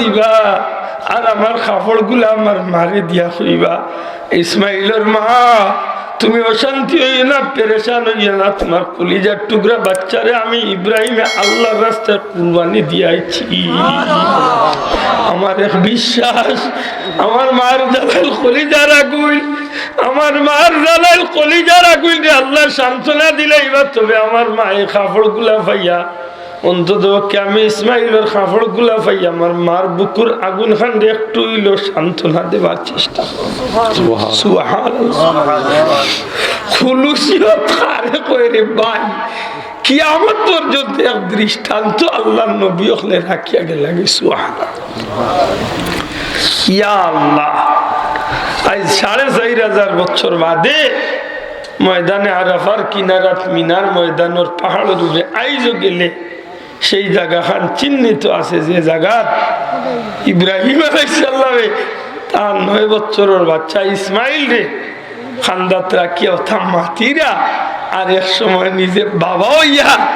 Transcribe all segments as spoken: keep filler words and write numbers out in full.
কইবা, আর আমার কাপড়গুলা আমার মারে দিয়া কইবা, ইসমাইলর মা, তুমি অশান্তি অইও না, পেরেশান অইও না, তুমার কলিজার টুকরা বাচ্চারে আমি ইব্রাহিমে আল্লার রাস্তায় কুরবানি দিয়াইছি। আমার এক বিশ্বাস, আমার মার জ্বালাইল কলিজার আগুইন, আমার মার জ্বালাইল কলিজার আগুইনরে আল্লায় সান্ত্বনা দিলাইবা। তবে আমার মায় কাপড়গুলা পাইয়া, অন্তত পক্ষে আমি ইসমাইলর কাপড়গুলা পাইয়া আমার মার বুকুর আগুইনখানরে একটু অইলেও সান্ত্বনা দেবার চেষ্টা করবো। সুবহানাল্লাহ। খুলুসিয়ত কারে কয় রে ভাই? কিয়ামত পর্যন্ত এক দৃষ্টান্ত আল্লার নবী অকলে রাখিয়া গেলাগি। সুবহানাল্লাহ। ইয়া আল্লাহ, আইজ সাড়ে চাইর হাজার বছর বাদে ময়দানে আরাফার কিনারাত মিনার ময়দানর পাহাড়র উপরে আইজও গেলে সেই জাগাখান চিহ্নিত আছে, যে জাগাত ইব্রাহিম আলাইহিস সালামে তার নয় বছরর বাচ্চা ইসমাইলরে কান্দাত রাখিয়া অতা মাতিরা, আর এক সময় নিজে বাবা অইয়া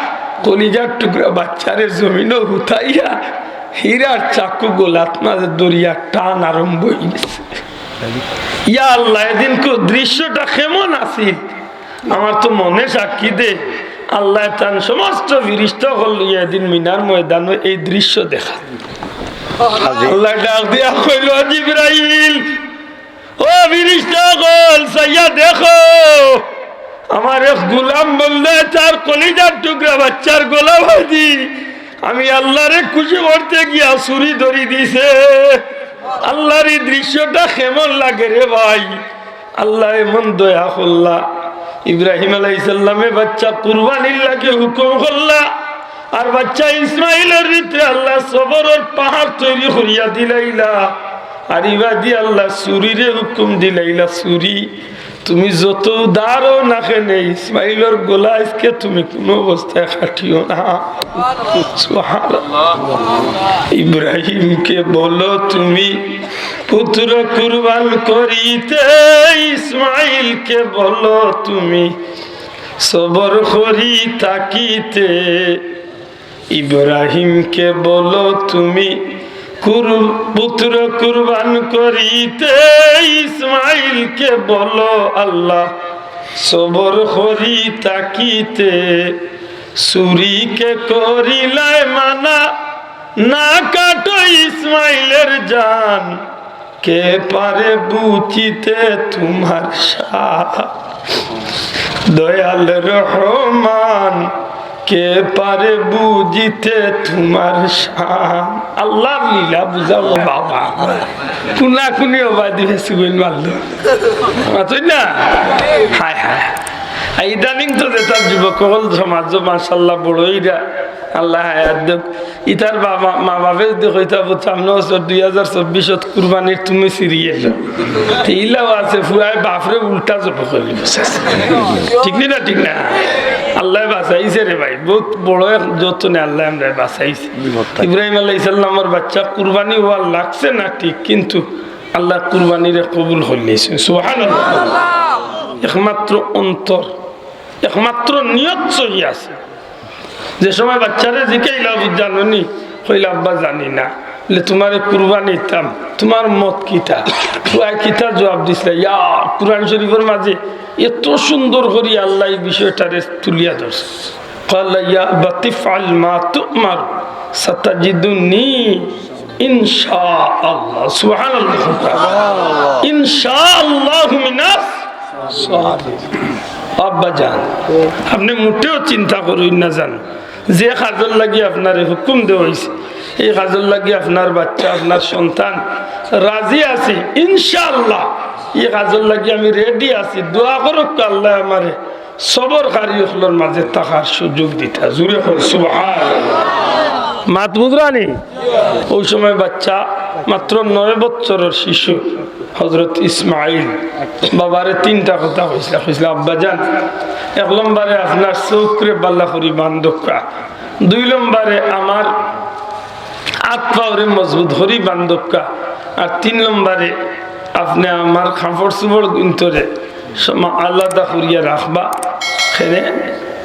কলিজার টুকরা বাচ্চারে জমিনো হুতাইয়া হীরার চাকু গলাত মাঝে ধরিয়া টান আরম্ভ অইগেছে। ইয়া আল্লাহ, এদিনকুর দৃশ্যটা কেমন আছিল? আমার তো মনে সাক্ষী দে, আল্লায় তান সমস্ত ফিরিস্তা অকল লইয়া এদিন মিনার ময়দানো এই দৃশ্য দেখান। আল্লায় ডাক দিয়া কইল, "জিব্রাইল, ও ফিরিস্তা অকল, চাইয়া দেখো, আমার এক গোলাম বন্দায় তার কলিজার টুকরা বাচ্চার গলা বাঁধি আমি আল্লারে খুশি করতে গিয়া ছুরি ধরি দিছে।" আল্লার এই দৃশ্যটা কেমন লাগে রে ভাই? আল্লায় এমন দয়া করলা, ইব্রাহিম আলাইহিস সালামে বাচ্চা কুরবানির লাগি হুকুম করলা, আর বাচ্চা ইসমাইলর ভিতরে আল্লায় সবরর পাহাড় তৈরি করিয়া দিলাইলা, আর ইবাদি আল্লায় ছুরিরে হুকুম দিলাইলা, "ছুরি, তুমি যত উদার অও না কেনে, ইসমাইলর গলা আইজকে তুমি কুনু অবস্থায় কাটিও না।" সুবহানাল্লাহ। ইব্রাহিমকে বলো তুমি পুত্র কুরবান করিতে, ইসমাইলকে বলো তুমি সবর করি থাকিতে। ইব্রাহিমকে বলো তুমি কুর-, পুত্র কুরবান করিতে, ইসমাইলকে বলো আল্লাহ সবর করি থাকিতে। ছুরিকে করিলায় মানা, না কাটো ইসমাইলের জান, কে পারে বুঝিতে তোমার শান? দয়াল রহমান, কে পারে বুঝিতে তোমার শান? আল্লার লীলা বুঝাবো বাবা। কুনাকুনি ওবাদি ফেসুগুইন মারলো। মাতই না? হায় হায়। আর ইদানিং তো যেটা যুবক অকল সমাজ মাশাআল্লাহ বড় ইরা, আল্লায় হায়াত দেউক। ইতার বাবা, মা বাপে যদি কইতা, "পুত, সামনে বছর দুই হাজার চব্বিশত কুরবানির তুমি সিরিয়াল।" তে ইলাও আছে, পুয়ায় বাপরে উল্টা জব করি বসে। ঠিক নি না? ঠিক না? আল্লায় বাঁচাইছে রে ভাই, বউত বড় এক যতনে আল্লায় আমরারে বাঁচাইছে। ইব্রাহিম আলাইহিস সালামর বাচ্চা কুরবানি অওয়ার লাগছে না ঠিক, কিন্তু আল্লায় কুরবানিরে কবুল করিলাইছে। সুবহানাল্লাহ। একমাত্র অন্তর, একমাত্র নিয়ত সহি আছে। যে সময় বাচ্চারে জিকাইলা, "বুঝ জানো নি?" কইলা, "আব্বা, জানি না।" বলে, "তোমারে কুরবানি দিতাম, তোমার মত কিতা?" পুয়ায় কিতা জবাব দিছলা, ইয়া, কুরআন শরীফর মাঝে এত সুন্দর করি আল্লায় এই বিষয়টারে তুলিয়া ধরছে। قال يا أبت افعل ما تؤمر ستجدني إن شاء الله। সুবহানাল্লাহ। إن شاء الله من الصالحين। আব্বা জান, আপনে মোটেও চিন্তা করইন না জান, যে কাজর লাগি আপনারে হুকুম দেওয়া অইছে, এই কাজর লাগি আপনার বাচ্চা, আপনার সন্তান রাজি আছে, ইনশাআল্লাহ এই কাজর লাগি আমি রেডি আছি। দোয়া করউক্কা আল্লায় আমারে সবরকারী অকলর মাঝে থাকার সুযোগ দিতা। জুরে কও, সুবহানাল্লাহ। মাত বুঝরানি? ওই সময় বাচ্চা মাত্র নয় বছরর শিশু হযরত ইসমাইল বাবারে তিনটা কথা কইছলা। কইছলা, "আব্বা জান, এক নম্বরে আপনার চউখরে বালা করি বান্ধউক্কা, দুই নম্বরে আমার আত পাওরে মজবুত করি বান্ধউক্কা, আর তিন নম্বরে আপনে আমার কাপড় চোপড় গুইন্তরে সমা-, আলাদা করিয়া রাখবা।" কেনে?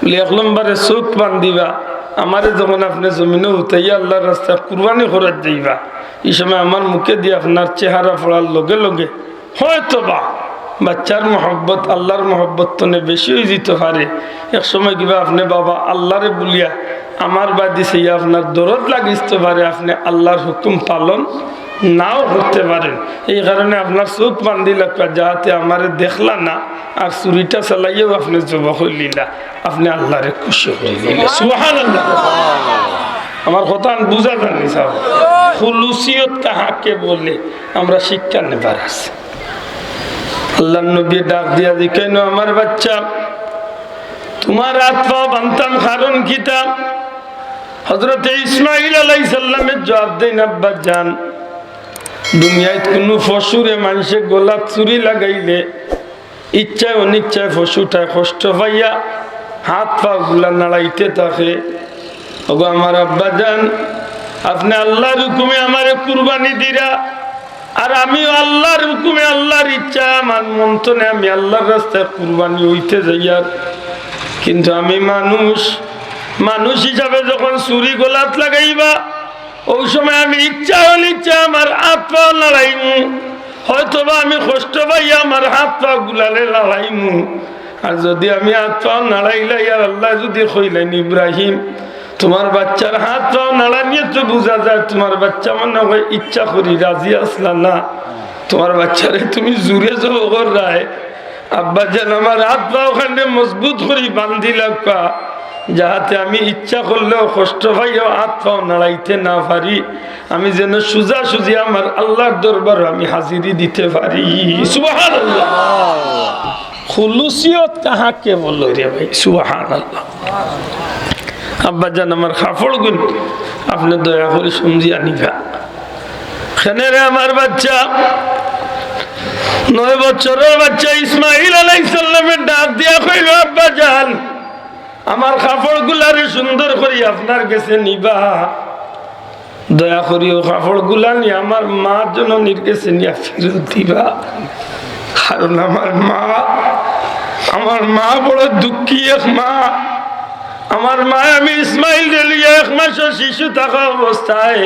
বলে, "এক নম্বরে চউখ বান্ধিবা, আমারে যখন আপনে জমিনো হুতাইয়া আল্লার রাস্তায় কুরবানি করাত যাইবা, ই সময় আমার মুখে দি আপনার চেহারা পড়ার লগে লগে হয়তো বা বাচ্চার মহব্বত আল্লাহর মহব্বত তনে বেশি অইযিতো পারে। এক সময় কিবা আপনে বাবা আল্লাহরে বুলিয়া আমার বায়দি চাইয়া আপনার দরদ লাগিতো পারে, আপনে আল্লাহর হুকুম পালন নাও করতে পারেন। এই কারণে আপনার চউখ বান্ধিলাউক্কা, যাহাতে আমারে দেখলা না, আর ছুরিটা চালাইয়াও আপনে জবো করিলিলা, আপনে আল্লাহরে খুশি করিলিলা। সুবহানাল্লাহ। আমার কথা বুঝা যার নি সাব? খুলুসিয়ত কাহাকে বলে, আমরা শিক্ষা নেবার আছে। আল্লাহর নবী ডাক দিয়া জিকাইন, "আমার বাচ্চা, তুমার আত পাও বানতাম কারণ কিতা?" হযরতে ইসমাইল আলাইহিস সালামে জবাব দেইন, "আব্বা জান, দুনিয়াত কুনু পশুরে মানষে গলাত ছুরি লাগাইলে ইচ্ছায় অনিচ্ছায় পশুটায় কষ্ট পাইয়া আত পাও গুলা নাড়াইতে থাকে। ওগো আমার আব্বা জান, আপনে আল্লাহর হুকুমে আমারে কুরবানি দিরা, আর আমিও আল্লাহর হুকুমে আল্লাহর ইচ্ছায় আমার মন তনে আমি আল্লাহর রাস্তায় কুরবানি অইতে যাইয়ার। কিন্তু আমি মানুষ, মানুষ হিসাবে যখন ছুরি গলাত লাগাইবা, অউ সময় আমি ইচ্ছা অনিচ্ছা আমার আত পাও নাড়াইমু, হয়তোবা আমি কষ্ট পাইয়া আমার আত পাও গুলারে নাড়াইমু। আর যুদি আমি আত পাও নাড়াইলাই, আর আল্লায় যুদি কইলাইন, 'ইব্রাহিম, তুমার বাচ্চার আত পাও নাড়ানিয়ে তো বুঝা যায় তুমার বাচ্চা মনে অয় ইচ্ছা করি রাজি আছলা না, তুমার বাচ্চারে তুমি জুরে জবো কররায়, আব্বা জান, আমার আত পাও খানরে মজবুত করি বান্ধিলাউক্কা, যাহাতে আমি ইচ্ছা করলেও কষ্ট পাইয়াও আত পাও নাড়াইতে না পারি, আমি যেন সুজাসুজি আমার আল্লাহর দরবারো আমি হাজিরি দিতে পারি।'" সুবহানাল্লাহ। খুলুসিয়ত কাহাকে বলো রে ভাই? সুবহানাল্লাহ। আব্বা জান, আমার কাপড়গুইন আপনে দয়া করি সমঝিয়া নিবা। কেনে রে আমার বাচ্চা, নয় বছরর বাচ্চা ইসমাইল আলাইহিস সালামে ডাক দিয়া কইল, "আব্বা জান, আমার কাপড়গুলারে সুন্দর করি আপনার গেছে নিবা, দয়া করি অউ কাপড়গুলা নিয়া আমার মা জননীর গেছে নিয়া ফিরত দিবা, কারণ আমার মা, আমার মা বড় দুঃখী এক মা। আমার মায় আমি ইসমাইলরে লইয়া এক মাসর শিশু থাকা অবস্থায়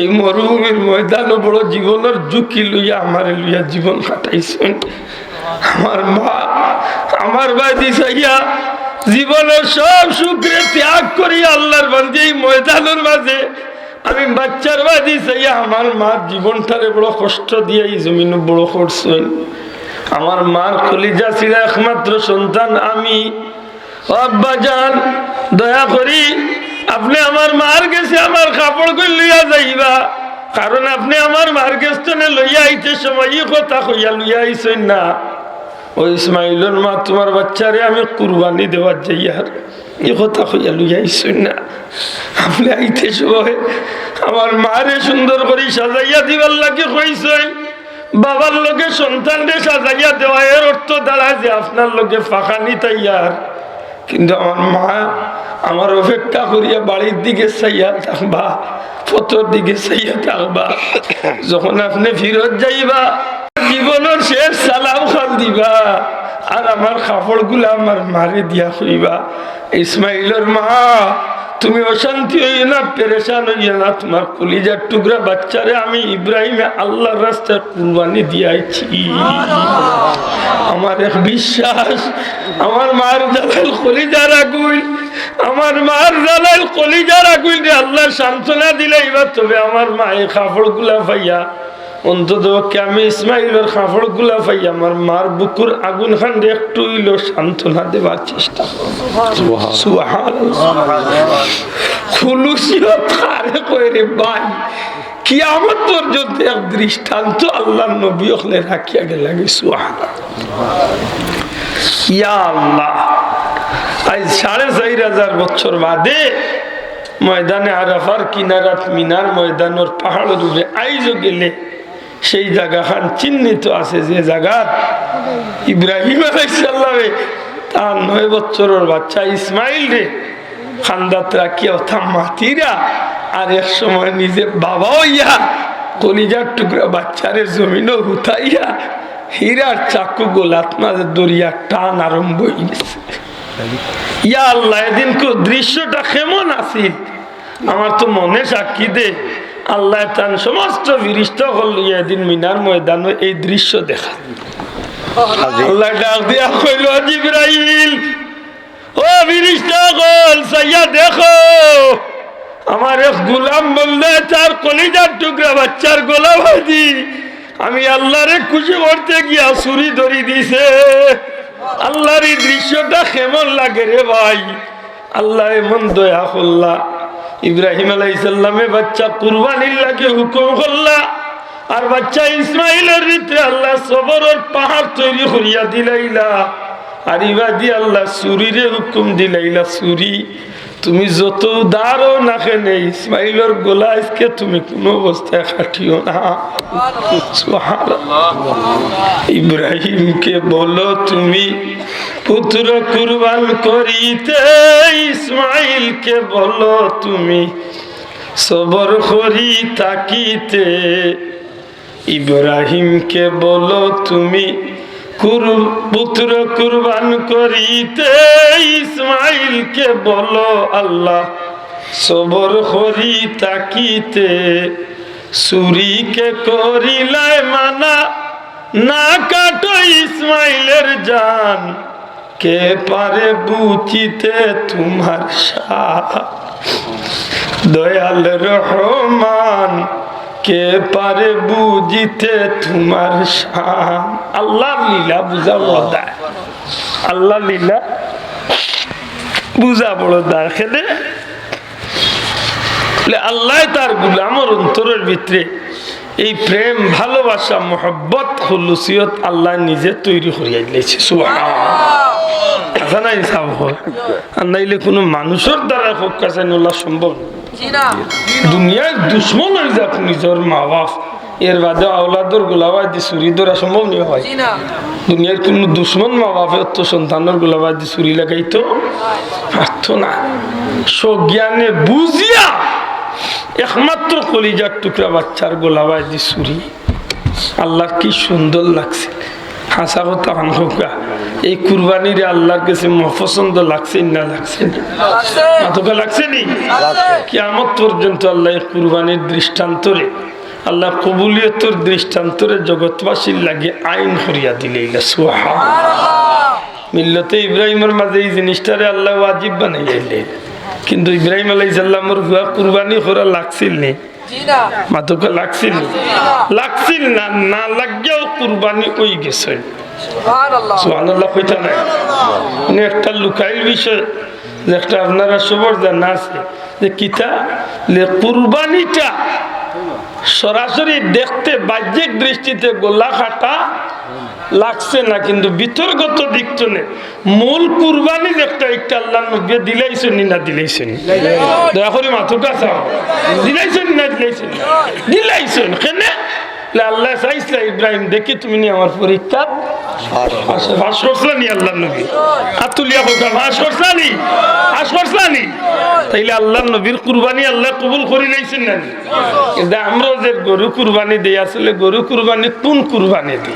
এই মরুভূমির ময়দানো বড় জীবনর ঝুঁকি লইয়া আমারে লইয়া জীবন কাটাইছইন। আমার মা আমার বায়দি চাইয়া জীবনর সব সুখরে ত্যাগ করি আল্লাহর বান্দি এই ময়দানর মাঝে আমি বাচ্চার বায়দি চাইয়া আমার মার জীবনটারে বড় কষ্ট দিয়া ই জমিনো বড় করছইন। আমার মার কলিজা ছিড়া একমাত্র সন্তান আমি।" "ও আব্বা জান, দয়া করি আপনে আমার মার গেছে আমার কাপড়গুইন লইয়া যাইবা, কারণ আপনে আমার মার গেছ তনে লইয়া আইতে সময় ই কথা কইয়া লইয়া আইছইন না, 'ও ইসমাইলর মা, তুমার বাচ্চারে আমি কুরবানি দেওয়াত যাইয়ার,' ই কথা কইয়া লইয়া আইছইন না। আপনে আইতে সময় আমার মারে সুন্দর করি সাজাইয়া দিবার লাগি কইছইন।" বাবার লগে সন্তানরে সাজাইয়া দেওয়া, এর অর্থ দাঁড়ায় যে আপনার লগে ফাঁকানি তাইয়ার। কিন্তু আমার মা আমার অপেক্ষা করিয়া বাড়ির দিকে চাইয়া থাকবা, পথর দিকে চাইয়া থাকবা। যখন আপনে ফিরত যাইবা, জীবনর শেষ সালাম খান দিবা, আর আমার কাপড়গুলা আমার মারে দিয়া কইবা, "ইসমাইলর মা, তুমি অশান্তি অইও না, পেরেশান অইও না, তুমার কলিজার টুকরা বাচ্চারে আমি ইব্রাহিমে আল্লাহর রাস্তায় কুরবানি দিয়া আইছি।" আমার এক বিশ্বাস, আমার মার জ্বালাইল কলিজার আগুইন, আমার মার জ্বালাইল কলিজার আগুইনরে আল্লায় সান্ত্বনা দিলাইবা, তবে আমার মায় কাপড়গুলা পাইয়া অন্তত পক্ষে আমি ইসমাইলর কাপড়গুলা পাই আমার মার বুকুর আগুন খানরে একটু অইলেও সান্ত্বনা দেবার চেষ্টা করব। সুবহান। সুবহানাল্লাহ। খুলুসিয়ত কারে কয় রে ভাই, কিয়ামত পর্যন্ত এক দৃষ্টান্ত আল্লাহর নবী অকলে রাখিয়া গেলা গি। সুবহানাল্লাহ। ইয়া আল্লাহ, আইজ সাড়ে চাইর হাজার বছর বাদে ময়দানে আরাফার কিনারাত মিনার ময়দানর পাহাড়র উপরে আইজও গেলে সেই জাগাখান চিহ্নিত আছে, যে জাগাত ইব্রাহিম আলাইহিস সালামে তার নয় বছরর বাচ্চা ইসমাইলরে কান্দাত রাখিয়া অতা মাতিরা, আর এক সময় নিজে বাবা অইয়া কলিজার টুকরা বাচ্চারে জমিনো হুতাইয়া হীরার চাকু গলাত মাঝে ধরিয়া টান আরম্ভ অইগেছে। ইয়া আল্লাহ, এদিনকুর দৃশ্যটা কেমন আছিল? আমার তো মনে সাক্ষী দে, আল্লায় তান সমস্ত ফিরিস্তা অকল লইয়া এদিন মিনার ময়দানো এই দৃশ্য দেখাইন। আল্লায় ডাক দিয়া কইল, "জিব্রাইল, ও ফিরিস্তা অকল, চাইয়া দেখো, আমার এক গোলাম বন্দায় তার কলিজার টুকরা বাচ্চার গলা বাঁধি আমি আল্লারে খুশি করতে গিয়া ছুরি ধরি দিছে।" আল্লার এই দৃশ্যটা কেমন লাগে রে ভাই? আল্লায় এমন দয়া করলা, ইব্রাহিম আলাইহিস সালামে বাচ্চা কুরবানির লাগি হুকুম করলা, আর বাচ্চা ইসমাইলর ভিতরে আল্লায় সবরর পাহাড় তৈরি করিয়া দিলাইলা, আর ইবাদি আল্লায় ছুরিরে হুকুম দিলাইলা, "ছুরি, তুমি যত উদার অও না কেনে, ইসমাইলর গলা আইজকে তুমি কুনু অবস্থায় কাটিও না।" সুবহানাল্লাহ। ইব্রাহিমকে বলো তুমি পুত্র কুরবান করিতে, ইসমাইলকে বলো তুমি সবর করি থাকিতে। ইব্রাহিমকে বলো তুমি কুর-, পুত্র কুরবান করিতে, ইসমাইলকে বলো আল্লাহ সবর করি থাকিতে। ছুরিকে করিলায় মানা, না কাটো ইসমাইলের জান, কে পারে বুঝিতে তোমার শান? দয়াল রহমান, কে পারে বুঝিতে তোমার শান? আল্লার লীলা বুঝা বড় দায়, আল্লার লীলা বুঝা বড় দায়। কেনে? বলে, আল্লায় তার গোলামর অন্তরর ভিতরে এই প্রেম, ভালোবাসা, মহব্বত, খুলুসিয়ত আল্লায় নিজে তৈরি করিয়া দিলাইছে। সুবহানাল্লাহ। আছে না ইনসাফ হয়? আর নাইলে কুনু মানুষর দ্বারা হক কাছে নেওয়া সম্ভব না। জি না। দুনিয়ার দুশমন অই যাক নিজর মা বাপ, এর বাদে আওলাদর গলা বাঁধি ছুরি ধরা সম্ভব নি ভাই? জি না। দুনিয়ার কুনু দুশমন মা বাপে তো সন্তানর গলা বাঁধি ছুরি লাগাইতো পারতো না। সজ্ঞানে বুঝিয়া একমাত্র কলিজার টুকরা বাচ্চার গলা বাঁধি ছুরি। আল্লার কি সুন্দর লাগছে। হাছা কথা খান কউক্কা, এই কুরবানিরে আল্লার গেছে মহা পছন্দ লাগছে না লাগছে না? মাতউক্কা, লাগছে নি? কিয়ামত পর্যন্ত আল্লায় এই কুরবানির দৃষ্টান্তরে, আল্লায় কবুলিয়তর দৃষ্টান্তরে জগৎবাসীর লাগি আইন করিয়া দিলাইলা। সুবহানাল্লাহ। মিল্লতে ইব্রাহিমর মাঝে এই জিনিসটারে আল্লায় ওয়াজিব বানাইলাইলা। কিন্তু ইব্রাহিম আলাইহিস সালামর পুয়া কুরবানি করা লাগছিল নি? জি না। মাতউক্কা, লাগছিল নি? লাগছিল না, না লাগিয়াও কুরবানি অইগেছে। সুবহানাল্লাহ। সুবহানাল্লাহ কইতা নায়। মানে একটা লুকাইল বিষয়, যে একটা আপনারা সবর জানা আছে, যে কিতা, যে কুরবানিটা সরাসরি দেখতে বাহ্যিক দৃষ্টিতে গলা কাটা লাগছে না, কিন্তু ভিতরগত দিক তনে মূল কুরবানি যেটা, একটা আল্লার নবীয়ে দিলাইছইন নি না দিলাইছইন নি? দয়া করি মাতউক্কা চাও, দিলাইছইন নি না দিলাইছইন নি? দিলাইছইন। কেনে? বলে, আল্লায় চাইছলা, ইব্রাহিম, দেখি তুমি নি আমার পরীক্ষা পাস, পাস করছলা নি আল্লার নবী? আত তুলিয়া কউক্কা, পাস করছলা নি? পাস করছলা নি? তাইলে আল্লার নবীর কুরবানি আল্লায় কবুল করিলাইছইন না নি? কিন্তু আমরাও যে গরু কুরবানি দেই, আসলে গরু কুরবানি কুন কুরবানি দেই?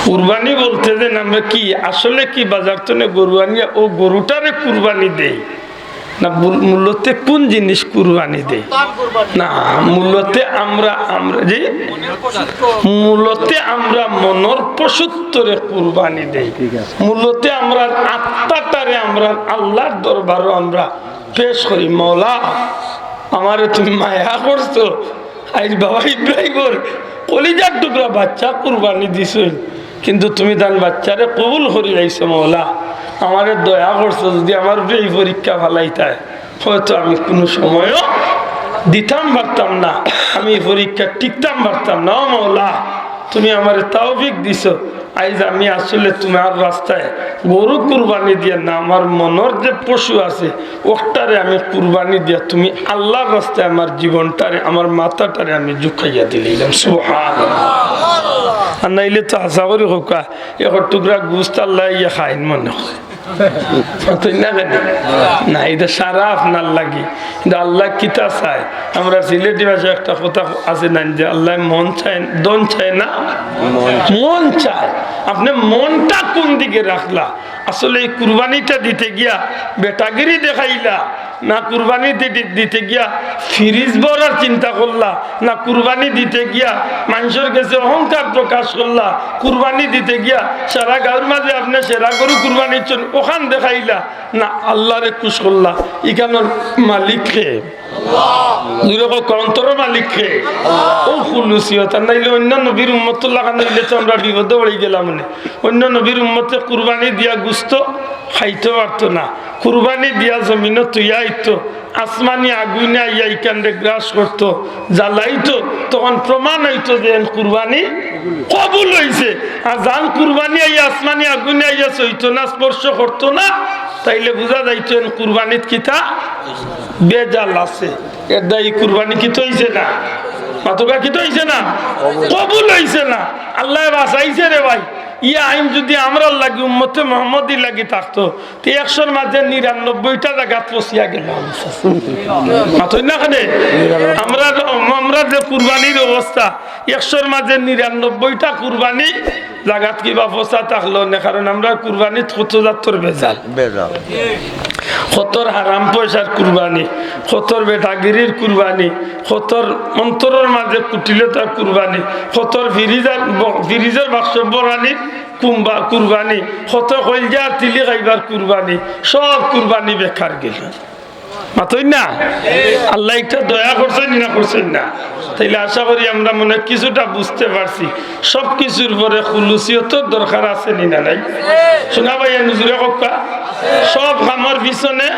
কুরবানি বলতে যে আমরা কি, আসলে কি বাজার তনে গরু আনিয়া ও গরুটারে কুরবানি দেই? না, মূল-, মূলতে কুন জিনিস কুরবানি দেই? না, মূলতে আমরা, আমরা যে, মূলতে আমরা মনর পশুত্বরে কুরবানি দেই। মূলতে আমরার আত্মাটারে আমরার আল্লার দরবারো আমরা পেশ করি, "মওলা, আমারে তুমি মায়া করছো, আইজ বাবা ইব্রাহিমর কলিজার টুকরা বাচ্চা কুরবানি দিছইন, কিন্তু তুমি তান বাচ্চারে কবুল করিলাইছো। মওলা, আমারে দয়া করছো, যদি আমার উপরে এই পরীক্ষা ফালাইতায়, হয়তো আমি কুনু সময়ও দিতাম পারতাম না, আমি এই পরীক্ষা টিকতাম পারতাম না। ও মওলা, তুমি আমারে তৌফিক দিছো, আইজ আমি আসলে তোমার রাস্তায় গরু কুরবানি দিয়া না, আমার মনর যে পশু আছে, ওটারে আমি কুরবানি দিয়া তুমি আল্লার রাস্তায় আমার জীবনটারে, আমার মাথাটারে আমি ঝুঁকাইয়া দিলাইলাম।" সুবহানাল্লাহ। আর নাইলে তো আশা করি কউক্কা, এক টুকরা গোস্ত আল্লায় ইয়া খাইন মনে হয়। অতএব না কেনে? না, ইটা সারা আপনার লাগি। কিন্তু আল্লায় কিতা চায়? আমরা সিলেটি ভাষায় একটা কথা আছে না, যে আল্লায় মন চায়, ধন চায় না, মন চায়। আপনে মনটা কুন দিকে রাখলা? আসলে এই কুরবানিটা দিতে গিয়া বেটাগিরি দেখাইলা, না কুরবানি দি-, দি-, দিতে গিয়া ফ্রিজ ভরার চিন্তা করলা, না কুরবানি দিতে গিয়া মানষর গেছে অহংকার প্রকাশ করলা, কুরবানি দিতে গিয়া সারা গাউর মাঝে আপনে সেরা গরু কুরবানি দিছইন, অখান দেখাইলা, না আল্লারে খুশ করলা। ইখানর মালিক কে? জুরে কউক্কা, অন্তরর মালিক কে? অউ খুলুসিয়ত। আর নাইলে অইন্য নবীর উম্মতর লাখান অইলে তো আমরা বিপদো পড়ি গেলাম অনে। অইন্য নবীর উম্মতে কুরবানি দিয়া গুস্ত খাইতো পারতো না, কুরবানি দিয়া জমিনো থুইয়া আইতো, আসমানি আগুইনে আইয়া ইখানরে গ্রাস করতো, জ্বালাইতো, তখন প্রমাণ অইতো যে এন কুরবানি কবুল অইছে। আর যান কুরবানি আইয়া আসমানি আগুইনে আইয়া ছইতো না, স্পর্শ করতো না, তাইলে বুঝা যাইতো এন কুরবানিত কিতা ভেজাল আছে। এরদায় ই কুরবানি কিতা অইছে না? মাতুক্কা, কিতা অইছে না? কবুল অইছে না। আল্লায় বাঁচাইছে রে ভাই। ই আইন যুদি আমরার লাগি, উম্মতে মুহাম্মদীর লাগি থাকতো, তে একশোর মাঝে নিরানব্বইটা জাগাত ফসিয়া গেলো। মাতইন না কেনে? আমরা, আমরা যে কুরবানির অবস্থা, একশোর মাঝে নিরানব্বইটা কুরবানি জাগাত কিবা ফসা থাকলো না, কারণ আমরার কুরবানিত কত জাতর ভেজাল। ভেজাল। কতর হারাম পয়সার কুরবানি, কতর বেটাগিরির কুরবানি, কতর অন্তরর মাঝে কুটিলতার কুরবানি, কতর ফ্রিজার ব-, ফ্রিজর বাক্স বরানির কুম্বা-, কুরবানি, কত কইলজার তিলি খাইবার কুরবানি, সব কুরবানি বেকার গেল। মাতইন না? আল্লায় ইটা দয়া করছইন না করছইন না? তাইলে আশা করি আমরা মনে কিছুটা বুঝতে পারছি। সব কিছুর পরে খুলুসিয়তর দরকার আছে নি না নাই? শোনা ভাই, এ নজুরে কউক্কা, সব কামর পিছনে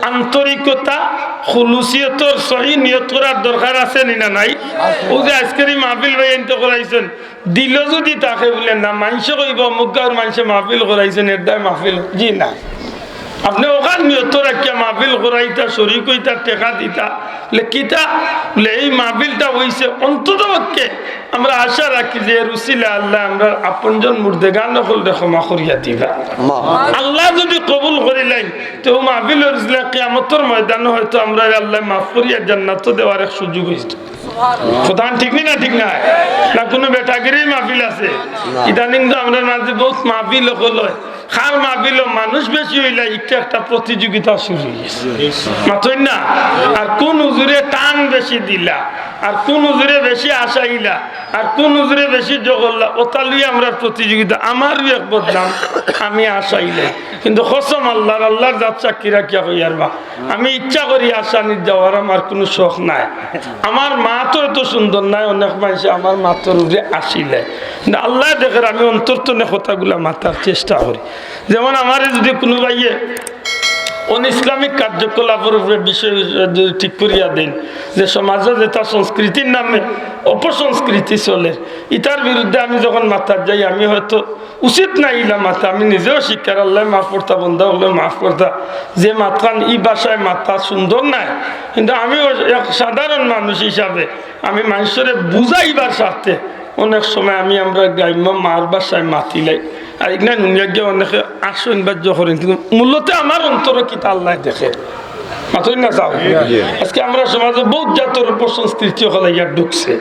আন্তরিকতা, খুলুসিয়তর সহি নিয়ত করার দরকার আছে নি না নাই? অউ যে আইজকের ই মাহফিল ভাইয়াইন্তে করাইছইন, দিলো যুদি থাকে বুলে না, মানষে কইবো, "অমুক গাউর মানষে মাহফিল করাইছইন, এরদায় মাহফিল।" জি না। আপনে অখান নিয়ত রাখিয়া মাহফিল করাইতা, শরিক অইতা, টেকা দিতা, লে কিতা? বুলে, "এই মাহফিলটা অইছে, অন্তত পক্ষে আমরা আশা রাখি যে এর উসিলায় আল্লায় আমরার আপনজন মুর্দেগান অকলরে ক্ষমা করিয়া দিবা।" আল্লায় যুদি কবুল করিলাইন, তে অউ মাহফিলর উসিলায় কিয়ামতর ময়দানো হয়তো আমরারে আল্লায় মাফ করিয়া জান্নাতো দেওয়ার এক সুযোগ অইছে। কথাখান ঠিক নি না ঠিক নায়? না কুনু বেটাগিরির মাহফিল আছে? ইদানিং তো আমরার মাঝে বউত মাহফিল অকল অয়। কার মাহফিলো মানুষ বেশি অইলে ইটা একটা প্রতিযোগিতা শুরু অইগেছে। মাতইন না? আর কুন হুজুরে টান বেশি দিলা, আর কুন হুজুরে বেশি আশাইলা, আর কুন হুজুরে বেশি জগল্লা, অতা লইয়া আমরার প্রতিযোগিতা। আমারও এক বদনাম, আমি আশাইলাই। কিন্তু কসম আল্লাহর, আল্লাহর জাত সাক্ষী রাখিয়া কইয়ার বা, আমি ইচ্ছা করি আশানিত যাওয়ার, আমার কুনু শখ নাই। আমার মাত অত সুন্দর নায়, অনেক মানষে আমার মাতর উপরে আশিলে। কিন্তু আল্লায় দেখের আমি অন্তর তনে কথাগুলা মাতার চেষ্টা করি। যেমন আমারে যুদি কুনু ভাইয়ে অন-ইসলামিক কার্যকলাপর উপরে বিষয় যুদি ঠিক করিয়া দেইন, যে সমাজো যেটা সংস্কৃতির নামে অপসংস্কৃতি চলের, ইটার বিরুদ্ধে আমি যখন মাতার যাই, আমি হয়তো উচিত নায় ইলা মাতা, আমি নিজেও শিক্ষার, আল্লায় মাফ করতা, বন্দা অকলে মাফ করতা, যে মাতখান ই ভাষায় মাতা সুন্দর নায়, কিন্তু আমিও এক সাধারণ মানুষ হিসাবে আমি মানষরে বুঝাইবার স্বার্থে অনেক সময় আমি আমরার গ্রাম্য মার ভাষায় মাতিলাই। আর ইখান হুনিয়া গিয়া অনেকে আশ্চর্য করেন, কিন্তু মূলত আমার অন্তরো কিতা আল্লায় দেখের। মাতইন না চাও? আজকে আমরার সমাজো বউত জাতর অপসংস্কৃতি অকল আইয়া ঢুকছে।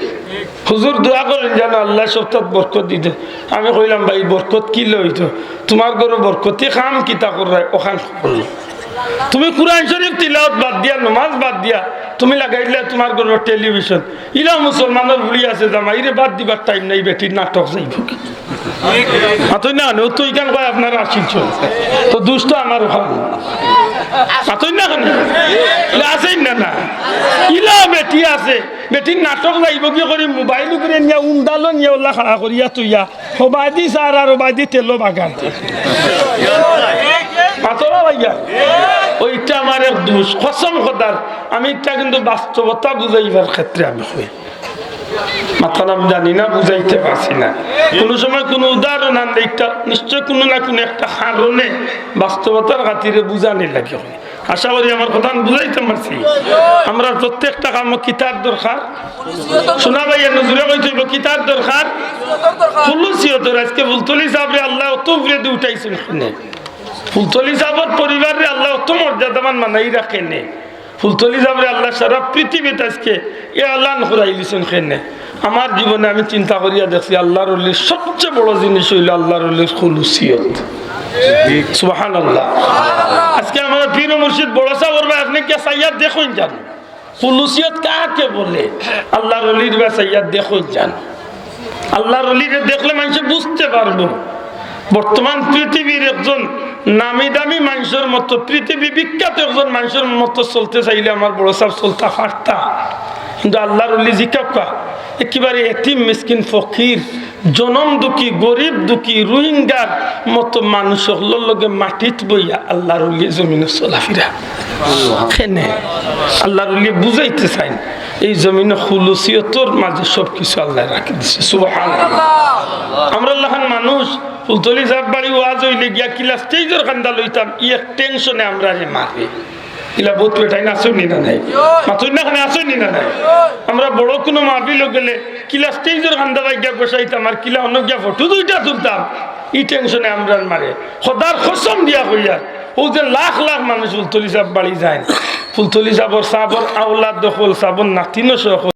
হুজুর দোয়া করইন যেন আল্লায় সবটাত বরকত দিতো। আমি কইলাম, "ভাই, বরকত কিলা অইতো? তুমার ঘরো বরকতি কাম কিতা কররায়, অখান করো। তুমি কুরআন শরিফ তিলাওয়াত বাদ দিয়া, নমাজ বাদ দিয়া, তুমি লাগাই দিলায় তুমার ঘরো টেলিভিশন।" ইলা মুসলমানর ফুড়ি আছে, জামাইরে বাদ দিবার টাইম নাই, বেটির নাটক যাইবো। মাতইন না কেনে? অউ তো ইখান কয় আপনারা আশিল চল। তো দুষ তো আমার অখান। মাতইন না কেনে? ইলা আছেইন না, না? ইলা বেটি আছে, বেটির নাটক যাইবোগি করি মোবাইল উপরে নিয়া উন্দালো নিয়া অলা খাড়া করিয়া থইয়া, হবায়দি সার আর হবায়দি তেলো বাগার। মাতো না ভাইয়া? অউ ইটা আমার এক দুষ, কসম খোদার। আমি ইটা কিন্তু বাস্তবতা বুঝাইবার ক্ষেত্রে আমি কই। মাতখান আমি জানি না, বুঝাইতে পারছি না। কুনু সময় কুনু উদাহরণ আনলে ইটা নিশ্চয় কুনু না কুনু একটা কারণে বাস্তবতার খাতিরে বুঝানি লাগে। আশা করি আমার কথা আমি বুঝাইতে পারছি। আমরার প্রত্যেকটা কামো কিতার দরকার? শোনা ভাই, এর নজরে কইতে অইবো, কিতার দরকার? খুলুসিয়তর। আজকে ফুলতলি সাবরে আল্লায় অত উপরেদি উঠাইছইন কেনে? ফুলতলি সাবর পরিবাররে আল্লায় অত মর্যাদাবান বানাইরা কেনে? ফুলতলি সাবরে আল্লায় সারা পৃথিবীত আজকে এলান করাইলিছইন কেনে? আমার জীবনে আমি চিন্তা করিয়া দেখছি, আল্লাহর অলির সবচেয়ে বড় জিনিস অইলো আল্লাহর অলির খুলুসিয়ত। সুবহানাল্লাহ। আজকে আমরা পীর ও মুর্শিদ বড় সাহেবর ভাই, আপনি গিয়া চাইয়া দেখইন যান, খুলুসিয়ত কাকে বলে? আল্লাহর অলির ভাই চাইয়া দেখইন যান। আল্লাহর অলিরে দেখলে মানুষে বুঝতে পারবো। বর্তমান পৃথিবীর একজন নামি দামি মানুষের মতো, পৃথিবী বিখ্যাত একজন মানুষের মতো চলতে চাইলে আমার বড় সাহেব চলতা পারতা, কিন্তু আল্লাহর অলি জিকাউক্কা, একেবারে এতিম মিসকিন ফকির, জনম দুঃখী, গরিব দুঃখী, রোহিঙ্গার মতো মানুষ অকলর লগে মাটিত বইয়া আল্লাহর অলি জমিনে চলাফিরা। কেনে? আল্লাহর অলি বুঝাইতে চাইন, এই জমিনে খুলুসিয়তর মাঝে সব কিছু আল্লায় রাখি দিছে। সুবহানাল্লাহ। আমরার লাখান মানুষ ফুলতলি সাহেব বাড়ি ওয়াজ অইলে গিয়া কিলা স্টেজর কান্দা লইতাম, ই এক টেনশনে আমরারে মারে। ইলা বহুত বেটাইন আছইন নি না নাই? মাতইন না কেনে, আছইন নি না নাই? আমরা বড় কুনু মাহফিলো গেলে কিলা স্টেজর কান্দা বায় গিয়া বসাইতাম, আর কিলা অনো গিয়া ফটো দুইটা তুলতাম, ই টেনশনে আমরারে মারে। খোদার কসম দিয়া কইয়ার, অউ যে লাখ লাখ মানুষ ফুলতলি সাহেব বাড়ি যাইন, ফুলতলি সাহেবর, সাহেবর আওলাদ অকল, সাহেবর নাতিন অকল,